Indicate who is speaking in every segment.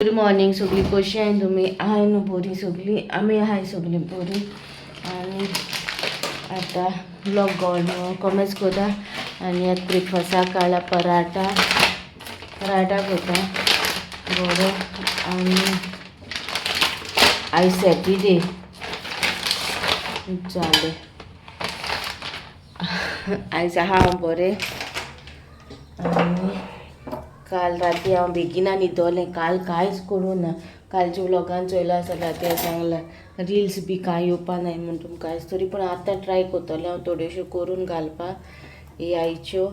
Speaker 1: Good morning सगळी कशी आहे तुम्ही आहे न्हू बरी सगळी आमी आहाय सगळी बरी. आनी आतां ब्लॉग कमेंट्स करता आनी आतां ब्रेकफास्टाक काडला पराठा पराठा करता बरो. आनी आयज सॅटरडे जालें, आयज आहा हांव बरें. आनी काल राती हांव बेगिना न्हिदोलें, काल कांयच करूं ना. कालच्या व्लॉगान चोयला जाल्यार तें सांगलां रिल्स बी कांय येवपा नाय म्हूण तुमकां आयज, तरी पूण आतां ट्राय करतलें हांव थोड्योश्यो करून घालपाक ए आयच्यो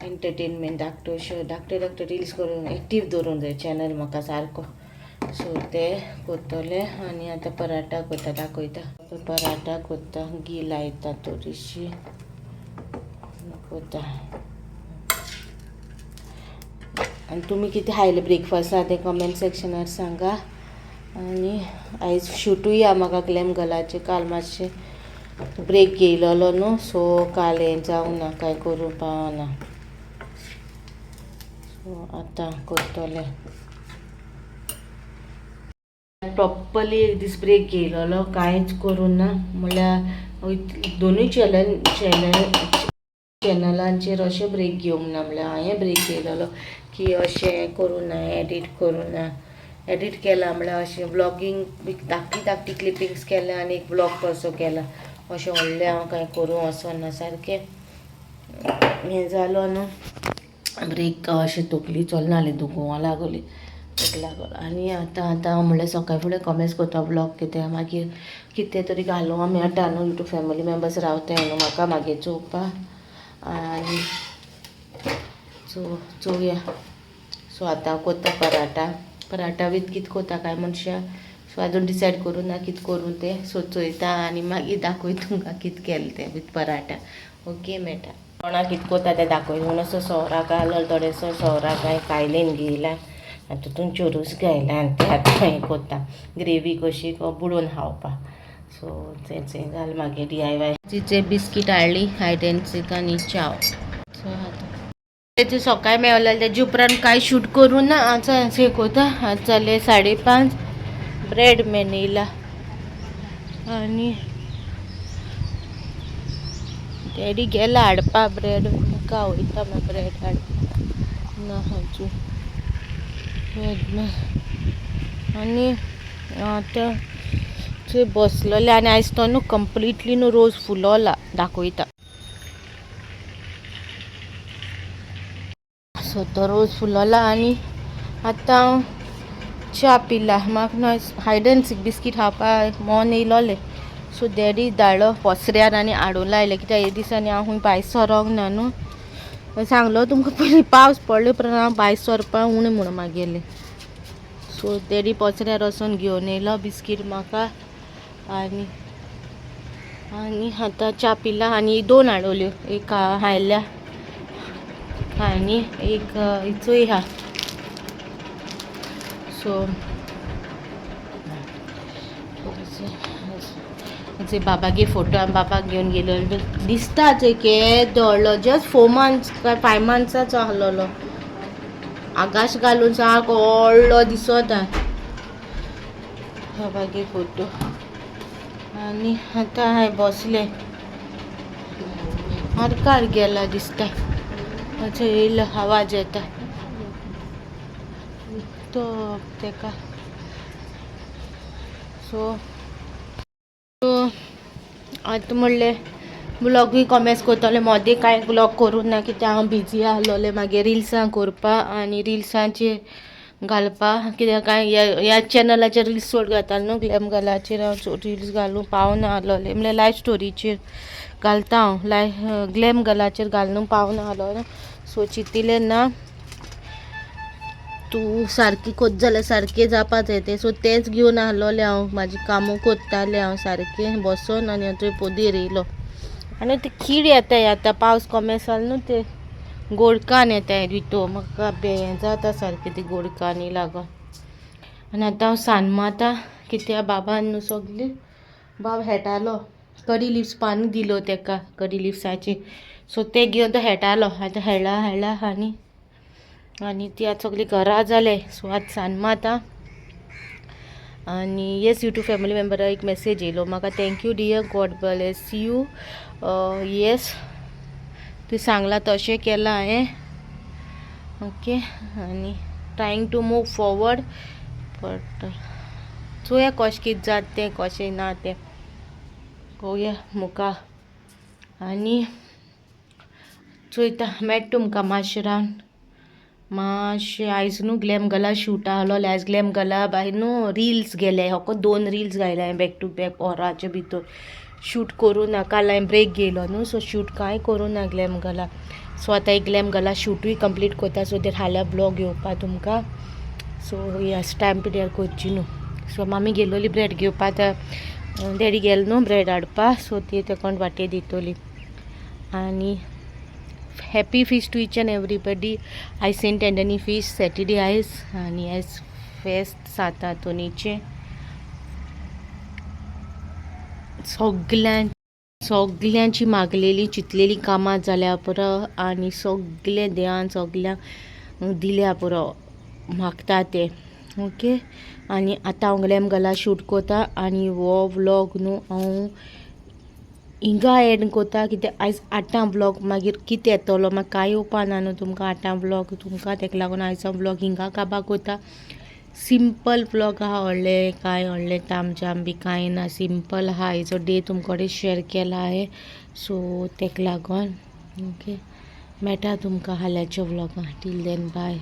Speaker 1: एंटरटेनमेंट धाकट्योश्यो धाकटे धाकटे रिल्स करून एक्टीव दवरूंक जाय चॅनल म्हाका सारको. सो ते करतले आनी आतां पराठा करता दाखयता. पराठा करता, घी लायता थोडीशी करता. आनी तुमी कितें खायलें ब्रेकफास्टाक तें कमेंट सेक्शनार सांगा. आनी आयज शूटूय आहा म्हाका ग्लॅम गर्लाचें, काल मातशें ब्रेक घेयलेलो न्हू, सो काल हें जावंक ना, कांय करूंक पावना. सो आतां करतलें प्रॉपरली. एक दीस ब्रेक घेयलेलो, कांयच करूं ना. म्हणल्यार दोनूय चॅनल चॅनल चॅनलांचेर अशें ब्रेक घेवंक ना. म्हणल्यार हांवें ब्रेक घेयलेलो की अशें करूं ना, एडीट करूं ना. एडीट केला म्हणल्यार अशें व्लॉगींग धाकटी धाकटी क्लिपिंग्स केल्या आनी एक व्लॉग कसो केला. अशें व्हडलें हांव कांय करूं वचना, सारकें हें जालो न्हू ब्रेक. अशें तकली चलना जाली, दुखोवंक लागली ताका लागून. आनी आतां आतां हांव म्हणल्यार सकाळ फुडें कमेंट्स करता व्लॉग, कितें मागीर कितें तरी घालूंक मेळटा न्हू. यूट्यूब फॅमिली मेंबर्स रावताय न्हू म्हाका मागीर चोवपाक. आनी सो चोवया. सो आतां हांव करता पराठा, पराठा वीथ कितें करता काय मनशां. सो आजून डिसायड करूं ना कितें करूं तें. सो चोयता आनी मागीर दाखयता तुमकां कितें केलें तें वीथ पराठा. ओके, मेळटा. कोणाक कितें करता तें दाखय म्हणून असो सोवरां घालो, थोडेसो सोवरां कांय कायलीन घेयला आनी तितून चोरूस घायला आनी तें आतां हें करता ग्रेवी कशी बुडोवन खावपाक. सो तें घाल मागीर DIY तिचे बिस्कीट हाडली, हायड एंड सीक आनी चाव. सो आतां तेचे सकाळी मेवलें, तेजे उपरांत कांय शूट करूं ना. आतां हें करता. आतां जाले 5:30. ब्रेड मॅन येयला आनी डॅडी गेला हाडपा ब्रेड. मुका वयता मागीर ब्रेड हाडपा ना हाजू ब्रेड मॅन. आनी आतां थंय बसलेले आनी आयज तो न्हू कंप्लिटली न्हू रोज फुलोला दाखयता. सो तो रोज फुलोला आनी आतां हांव च्या पिला. म्हाका न्हू हायड एंड सीक बिस्कीट खावपाक मन येयलोलें. सो डॅडी धाडलो पसऱ्यार आनी हाडून लायलें, कित्याक हे दिसांनी हांव खूंय भायर सरोंक ना न्हू. सांगलो तुमकां पयलीं, पावस पडले उपरांत हांव भायर सरपाक उणें म्हणून मागेलें. सो डॅडी पसऱ्यार वचोन घेवन येयलो बिस्कीट म्हाका. आनी आनी आतां च्या पिला आनी दोन हाडवल्यो, एक हायल्या आनी एक हिचोय आहा. सो बाबागे फोटो आमी बाबाक घेवन गेलो दिसता थंय केदो व्हडलो, जस्ट 4 मंथ्स काय 5 मंथ्साचो आहलोलो. आगाश घालून सारको व्हडलो दिसता बाबागे फोटो. आनी आतां हांवें बसलें, आरकार गेला दिसता. अच्छा येयलो आवाज येता तो तेका. सो आतां म्हणलें ब्लॉगूय कमेंट्स करतलें. मदें कांय ब्लॉग करूं ना कित्याक हांव बिजी आहलोलें मागीर रिल्सां करपा आनी रिल्सांचेर घालपा, कित्याक कांय ह्या चॅनलाचेर रिल्स चड घालतालें न्हू. ग्लॅम गर्लाचेर हांव रिल्स घालूंक पावना आहलोलें, म्हणल्यार लायफ स्टोरीचेर घालता हांव, लायफ ग्लॅम गर्लाचेर घालूंक पावना आहलोलें. सो चिंतिलें ना, तूं सारकी कोत जाल्यार सारकें जावपा जाय तें. सो तेंच घेवन आहलोलें हांव, म्हाजी कामां कोत्तालें हांव सारकें बसोन. आनी थंय पोदीर येयलो आनी ते कीड येताय आतां पावस कमी जालो न्हू, ते गोडकान येताय भितर, म्हाका हें जाता सारकें ती गोडकानी लागोन. आनी आतां हांव सान माता कित्याक बाबान न्हू सगळें बाब हेटालो, कडी लिव्स पान दिलो तेका कडी लिव्साचे. सो ते घेवन तो हेटालो. आतां हेळा हेळा आनी आनी ती आतां सगळी घरा जाले. सो आतां सांजमा आतां. आनी येस, यूट्यूब फॅमिली मेंबरा एक मेसेज येयलो म्हाका, "Thank you dear, God bless you." Yes, तुवें सांगलां तशें केलां हांवें, ओके. आनी trying to move forward, but चोया कशें कितें जाता तें, कशें ना तें पळोवया मुखार. आनी चोयता, मेळटा तुमकां मातशें रावन. मातशें आयज न्हू ग्लॅम गला शूट आहलो. आयज ग्लॅम गला बाय न्हू रिल्स गेले होको. दोन रिल्स घायले हांवें बॅक टू बॅक. वराच्या भितर शूट करूं ना. काल हांवें ब्रेक घेयलो न्हू, सो शूट कांय करूं ना ग्लॅम गला. सो आतां एक ग्लॅम गला शूटूय कंप्लीट करता, सो that हाल्यां ब्लॉग येवपा तुमकां. सो येस, टायम पिड्यार करची न्हू. सो मामी गेलोली ब्रेड घेवपा. आतां डॅडी गेलो न्हू ब्रेड हाडपा, सो ती तेकोन वाटे दितली. आनी happy feast to each and everybody. आयज सेंट एंटनी फीस्ट, सॅटर्डे आयज. आनी आयज फेस्त सांत आंतोनीचें. सगळ्यां सगल्यांची मागलेली चिंतलेली कामां जाल्या पुरो आनी सगलें देवान सगल्यांक दिल्या पुरो मागता तें, ओके. आनी आतां हांव ग्लॅम गला शूट कोता आनी हो व्लॉग न्हू हांव हिंगा एंड कोता, कित्याक आयज आठां व्लॉग मागीर कितें येतलो, मागीर कांय येवपा ना न्हू तुमकां आठां व्लॉग तुमकां. तेका लागून आयज हांव व्लॉग हिंगा काबार कोता. सिंपल व्लॉग आहा, व्हडलें कांय व्हडलें तामजाम बी कांय ना. सिंपल आहा. आयचो डे तुमचे कडेन शेअर केला हांवें, सो तेका लागून ओके. मेळटा तुमकां हाल्याच्या व्लॉगान. Till then, bye.